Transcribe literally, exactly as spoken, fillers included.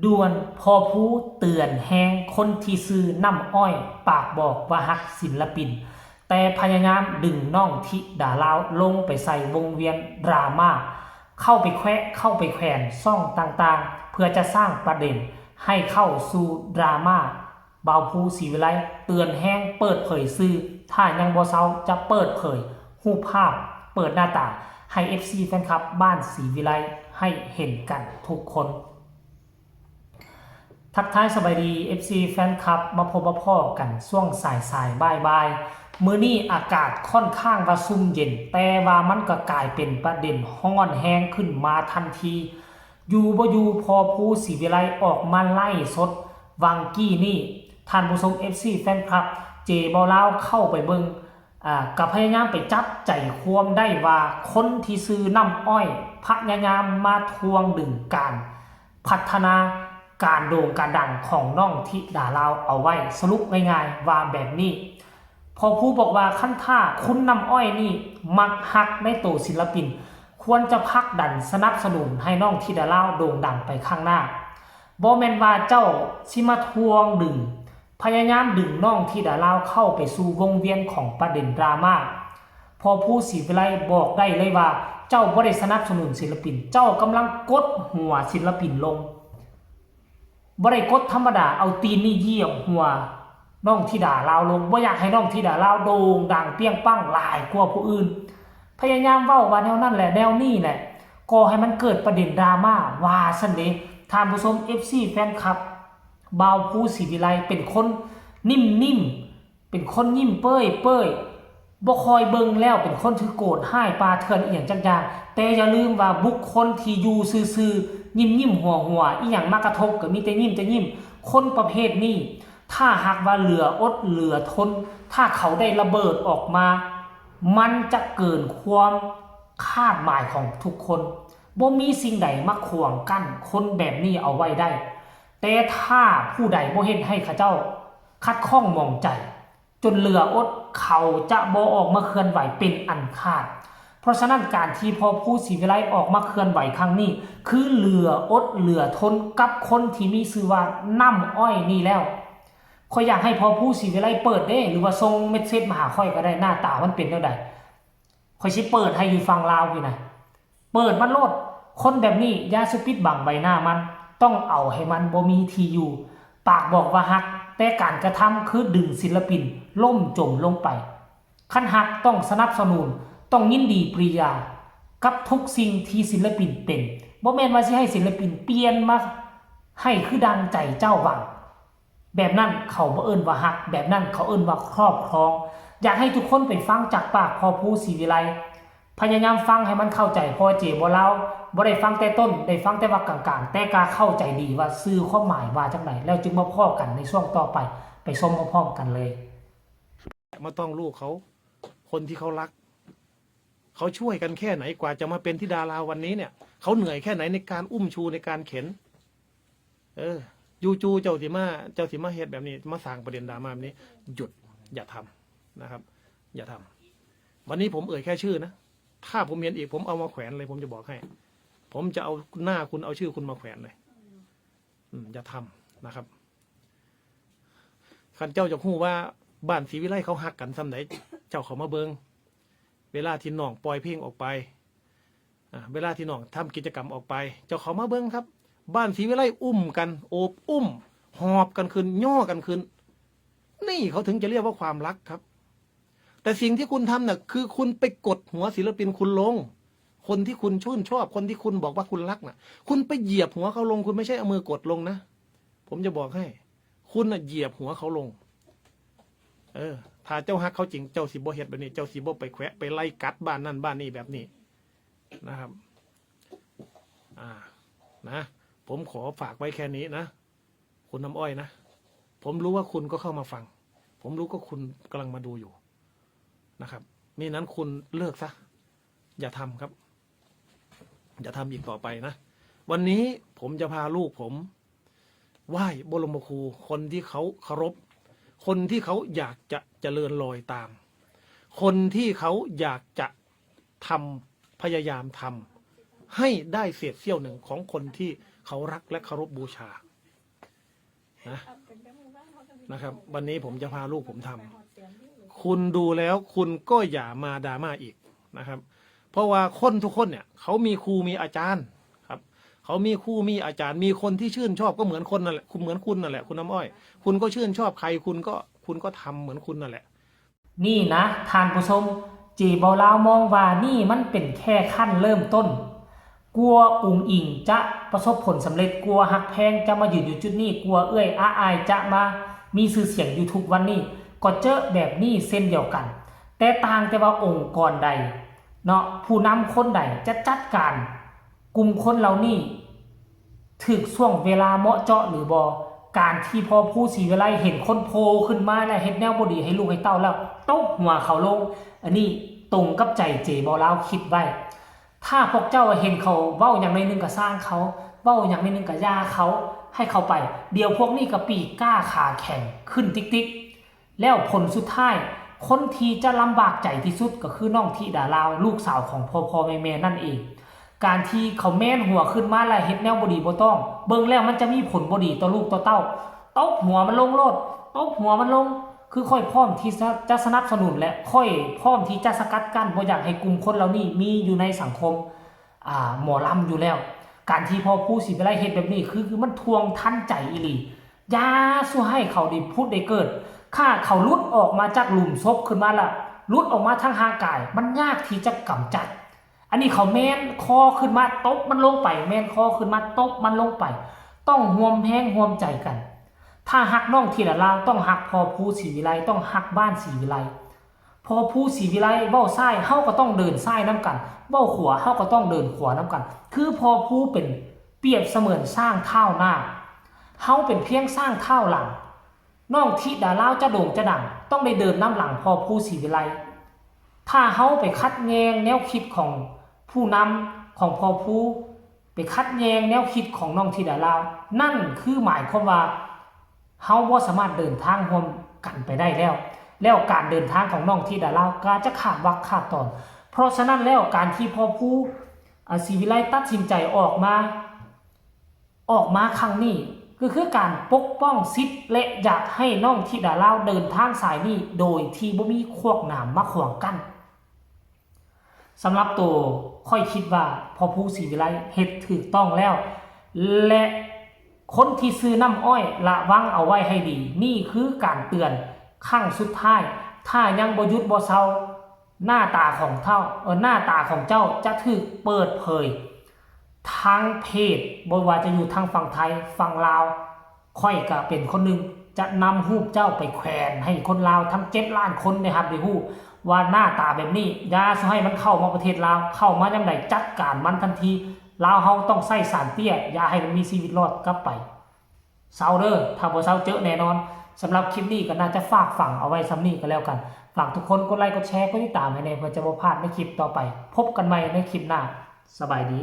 ด่วน พ่อภูเตือนแฮงคนที่ชื่อน้ำอ้อย ปากบอกว่าฮักศิลปิน แต่พยายามดึงน้องธิดาลาวลงไปใส่วงเวียนดราม่า เข้าไปแขวะเข้าไปแขวนช่องต่างๆ เพื่อจะสร้างประเด็นให้เข้าสู่ดราม่า บ่าวภูศรีวิไลเตือนแฮง เปิดเผยชื่อ ถ้ายังบ่เซาจะเปิดเผยรูปภาพ เปิดหน้าตาให้ เอฟซี แฟนคลับบ้านศรีวิไลให้เห็นกันทุกคน ทักทายสบายดี เอฟซี แฟนคลับ มาพบมาพ้อกันช่วงสายๆ บ่ายๆ มื้อนี้อากาศค่อนข้างว่าซุ่มเย็น แต่ว่ามันก็กลายเป็นประเด็นร้อนแฮงขึ้นมาทันที อยู่บ่อยู่ พ่อภูศรีวิไลออกมาไลฟ์สดหว่างกี้นี้ ท่านผู้ชม เอฟซี แฟนคลับ เจบ่าวลาวเข้าไปเบิ่ง อ่า ก็พยายามไปจับใจความได้ว่าคนที่ชื่อน้ำอ้อย พยายามมาทวงดึงการพัฒนาการโด่งการดังของน้องธิดาลาวเอาไว้ สรุปง่ายๆ ว่าแบบนี้ พ่อภูบอกว่าคันถ้าคุณน้ำอ้อยนี่มักฮักในตัวศิลปิน ควรจะผลักดันสนับสนุนให้น้องธิดาลาวโด่งดังไปข้างหน้า บ่แม่นว่าเจ้าสิมาทวงดึง พยายามดึงน้องธิดาลาวเข้าไปสู่วงเวียนของประเด็นดราม่า พ่อภูศรีวิไลบอกได้เลยว่าเจ้าบ่ได้สนับสนุนศิลปิน เจ้ากำลังกดหัวศิลปินลง บ่ได้กดธรรมดา เอาตีนนี่เหยียบหัวน้องธิดาลาวลง บ่อยากให้น้องธิดาลาวโด่งดังเปรี้ยงปังหลายกว่าผู้อื่น พยายามเว้าว่าแนวนั้นแหละ แนวนี้แหละ ก่อให้มันเกิดประเด็นดราม่า ว่าซั่นเด้ ท่านผู้ชม เอฟซี แฟนคลับ บ่าวภูศรีวิไลเป็นคนนิ่มๆ เป็นคนยิ้มเป้ยๆ บ่ค่อยเบิ่งแล้วเป็นคนถือโกรธฮ้ายปาเถื่อนอีหยังจักอย่าง แต่อย่าลืมว่าบุคคลที่อยู่ซื่อๆ ยิ้มๆ หัวๆ อีหยังมากระทบก็มีแต่ยิ้มแต่ยิ้ม คนประเภทนี้ ถ้าหากว่าเหลืออดเหลือทน ถ้าเขาได้ระเบิดออกมา มันจะเกินความคาดหมายของทุกคน บ่มีสิ่งใดมาขวางกั้นคนแบบนี้เอาไว้ได้ แต่ถ้าผู้ใดบ่เฮ็ดให้เขาเจ้าคัดข้องหมองใจ จนเหลืออด เขาจะบ่ออกมาเคลื่อนไหวเป็นอันขาด เพราะฉะนั้นการที่พ่อภูศรีวิไลออกมาเคลื่อนไหวครั้งนี้ คือเหลืออดเหลือทนกับคนที่มีชื่อว่าน้ำอ้อยนี่แล้ว ข้อยอยากให้พ่อภูศรีวิไลเปิดเด้ หรือว่าส่งเมสเซจมาหาข้อยก็ได้ หน้าตามันเป็นแนวใด ข้อยสิเปิดให้อยู่ฝั่งลาวพี้นะ เปิดมันโลด คนแบบนี้อย่าสุปิดบังใบหน้ามัน ต้องเอาให้มันบ่มีที่อยู่ ปากบอกว่าฮัก แต่การกระทำคือดึงศิลปินล่มจมลงไป คันฮักต้องสนับสนุน ต้องยินดีปรียา กับทุกสิ่งที่ศิลปินเป็น บ่แม่นว่าสิให้ศิลปินเปลี่ยนมาให้คือดังใจเจ้าหวัง แบบนั้นเขาบ่เอิ้นว่าฮัก แบบนั้นเขาเอิ้นว่าครอบครอง อยากให้ทุกคนไปฟังจากปากพ่อภูศรีวิไล พยายามฟังให้มันเข้าใจ เพราะว่าเจบ่าวลาวบ่ได้ฟังแต่ต้น ได้ฟังแต่ว่ากลางๆ แต่ก็เข้าใจดีว่าสื่อความหมายว่าจั่งใด แล้วจึงมาพ้อกันในช่วงต่อไป ไปชมพร้อมๆ กันเลย มาต้องลูกเขา คนที่เขารัก เขาช่วยกันแค่ไหนกว่าจะมาเป็นธิดาลาววันนี้เนี่ย เขาเหนื่อยแค่ไหนในการอุ้มชูในการเข็น เออ อยู่ๆ เจ้าสิมา เจ้าสิมาเฮ็ดแบบนี้ มาสร้างประเด็นดราม่าแบบนี้ หยุด อย่าทำนะครับ อย่าทำ วันนี้ผมเอ่ยแค่ชื่อนะ ถ้าผมเห็นอีก ผมเอามาแขวนเลย ผมจะบอกให้ ผมจะเอาหน้าคุณ เอาชื่อคุณมาแขวนเลย อืม อย่าทำนะครับ คันเจ้าอยากฮู้ว่าบ้านศรีวิไลเขาฮักกันส่ำใด เจ้าเข้ามาเบิ่ง เวลาที่น้องปล่อยเพลงออกไป อ่า เวลาที่น้องทำกิจกรรมออกไป เจ้าเข้ามาเบิ่งครับ บ้านศรีวิไลอุ้มกัน โอบอุ้ม หอบกันขึ้น ย่อกันขึ้น นี่เขาถึงจะเรียกว่าความรักครับ แต่สิ่งที่คุณทำน่ะ คือคุณไปกดหัวศิลปินคุณลง คนที่คุณชื่นชอบ คนที่คุณบอกว่าคุณรักน่ะ คุณไปเหยียบหัวเขาลง คุณไม่ใช่เอามือกดลงนะ ผมจะบอกให้ คุณน่ะเหยียบหัวเขาลง เออ ถ้าเจ้าฮักเขาจริง เจ้าสิบ่เฮ็ดแบบนี้ เจ้าสิบ่ไปแขวะไปไล่กัดบ้านนั่นบ้านนี่แบบนี้นะครับ อ่า นะ ผมขอฝากไว้แค่นี้นะ คุณน้ำอ้อยนะ ผมรู้ว่าคุณก็เข้ามาฟัง ผมรู้ก็คุณกำลังมาดูอยู่นะครับ มิฉะนั้นคุณเลิกซะ อย่าทำครับ อย่าทำอีกต่อไปนะ วันนี้ผมจะพาลูกผม ไหว้บรมครู คนที่เขาเคารพ คนที่เขาอยากจะเจริญรอยตาม คนที่เขาอยากจะทำ พยายามทำ ให้ได้เศษเสี้ยวหนึ่งของคนที่ เขารักและเคารพบูชานะนะครับ วันนี้ผมจะพาลูกผมทำ คุณดูแล้วคุณก็อย่ามาดราม่าอีกนะครับ เพราะว่าคนทุกคนเนี่ยเขามีครูมีอาจารย์ครับ เขามีครูมีอาจารย์ มีคนที่ชื่นชอบก็เหมือนคนนั่นแหละ คุณเหมือนคุณนั่นแหละ คุณน้ำอ้อย คุณก็ชื่นชอบใครคุณก็คุณก็ทำเหมือนคุณนั่นแหละ นี่นะท่านผู้ชม เจบ่าวลาวมองว่านี่มันเป็นแค่ขั้นเริ่มต้น กว่าอุ๋งอิ๋งจะประสบผลสำเร็จ กว่าฮักแพงจะมายืนอยู่จุดนี้ กว่าเอื้อยอาอายจะมามีชื่อเสียงอยู่ทุกวันนี้ ก็เจอแบบนี้เช่นเดียวกัน แต่ต่างแต่ว่าองค์กรใดเนาะ ผู้นำคนใดจะจัดการกลุ่มคนเหล่านี้ ถืกช่วงเวลาเหมาะเจาะหรือบ่ การที่พ่อภูศรีวิไลเห็นคนโผล่ขึ้นมาแล้วเฮ็ดแนวบ่ดีให้ลูกให้เต้าแล้วตบหัวเขาลง อันนี้ตรงกับใจเจบ่าวลาวคิดไว้ ถ้าพวกเจ้าเห็นเขาเว้าหยังหน่อยหนึ่งก็ซ่างเขา เว้าหยังหน่อยหนึ่งก็อย่าเขา ให้เขาไป เดี๋ยวพวกนี้ก็ปีกก้าขาแข็งขึ้นติ๊กๆ แล้วผลสุดท้าย คนที่จะลำบากใจที่สุดก็คือน้องธิดาลาว ลูกสาวของพ่อพ่อแม่แม่นั่นเอง การที่เขาแม่นหัวขึ้นมาแล้วเฮ็ดแนวบ่ดีบ่ต้อง เบิ่งแล้วมันจะมีผลบ่ดีต่อลูกต่อเต้า ตบหัวมันลงโลด ตบหัวมันลง คือข้อยพร้อมที่จะจะสนับสนุนและข้อยพร้อมที่จะสกัดกั้น บ่อยากให้กลุ่มคนเหล่านี้มีอยู่ในสังคม อ่า หมอลำอยู่แล้ว การที่พ่อภูศรีวิไลเฮ็ดแบบนี้คือคือมันทวงทันใจอีหลี อย่าสู่ให้เขาได้ผุดได้เกิด ถ้าเขาหลุดออกมาจากหลุมศพขึ้นมาละ หลุดออกมาทางร่างกาย มันยากที่จะกำจัด อันนี้เขาแม่นคอขึ้นมาตบมันลงไป แม่นคอขึ้นมาตบมันลงไป ต้องร่วมแฮงร่วมใจกัน ถ้าฮักน้องธิดาลาวต้องฮักพ่อภูศรีวิไล ต้องฮักบ้านศรีวิไล พ่อภูศรีวิไลเว้าซ้าย เฮาก็ต้องเดินซ้ายนำกัน เว้าขวา เฮาก็ต้องเดินขวานำกัน คือพ่อภูเป็นเปรียบเสมือนช้างเท้าหน้า เฮาเป็นเพียงช้างเท้าหลัง น้องธิดาลาวจะโด่งจะดัง ต้องได้เดินนำหลังพ่อภูศรีวิไล ถ้าเฮาไปขัดแย้งแนวคิดของผู้นำของพ่อภู ไปขัดแย้งแนวคิดของน้องธิดาลาว นั่นคือหมายความว่าเฮาบ่สามารถเดินทางร่วมกันไปได้แล้ว แล้วการเดินทางของน้องธิดาลาวก็จะขาดวรรคขาดตอน เพราะฉะนั้นแล้วการที่พ่อภู อ่า ศรีวิไลตัดสินใจออกมา ออกมาครั้งนี้ ก็คือการปกป้องสิทธิ์และอยากให้น้องธิดาลาวเดินทางสายนี้โดยที่บ่มีขวากหนามมาขวางกั้น สำหรับตัวข้อยคิดว่าพ่อภูศรีวิไลเฮ็ดถูกต้องแล้ว และคนที่ชื่อน้ำอ้อยระวังเอาไว้ให้ดี นี่คือการเตือนครั้งสุดท้าย ถ้ายังบ่หยุดบ่เซา หน้าตาของเจ้า เออ หน้าตาของเจ้าจะถูกเปิดเผย ทั้งเพศ บ่ว่าจะอยู่ทางฝั่งไทย ฝั่งลาว ข้อยก็เป็นคนหนึ่งจะนำรูปเจ้าไปแขวนให้คนลาวทั้งเจ็ดล้านคนได้รับได้ฮู้ ว่าหน้าตาแบบนี้ อย่าสู่ให้มันเข้ามาประเทศลาว เข้ามายามใดจัดการมันทันที ลาวเฮาต้องใช้สารเตี้ย อย่าให้มันมีชีวิตรอดกลับไป เซาเด้อ ถ้าบ่เซาเจอแน่นอน สำหรับคลิปนี้ก็น่าจะฝากฝังเอาไว้ส่ำนี้ก็แล้วกัน ฝากทุกคนกดไลค์กดแชร์กดติดตามให้แน่ เพื่อจะบ่พลาดในคลิปต่อไป พบกันใหม่ในคลิปหน้า สบายดี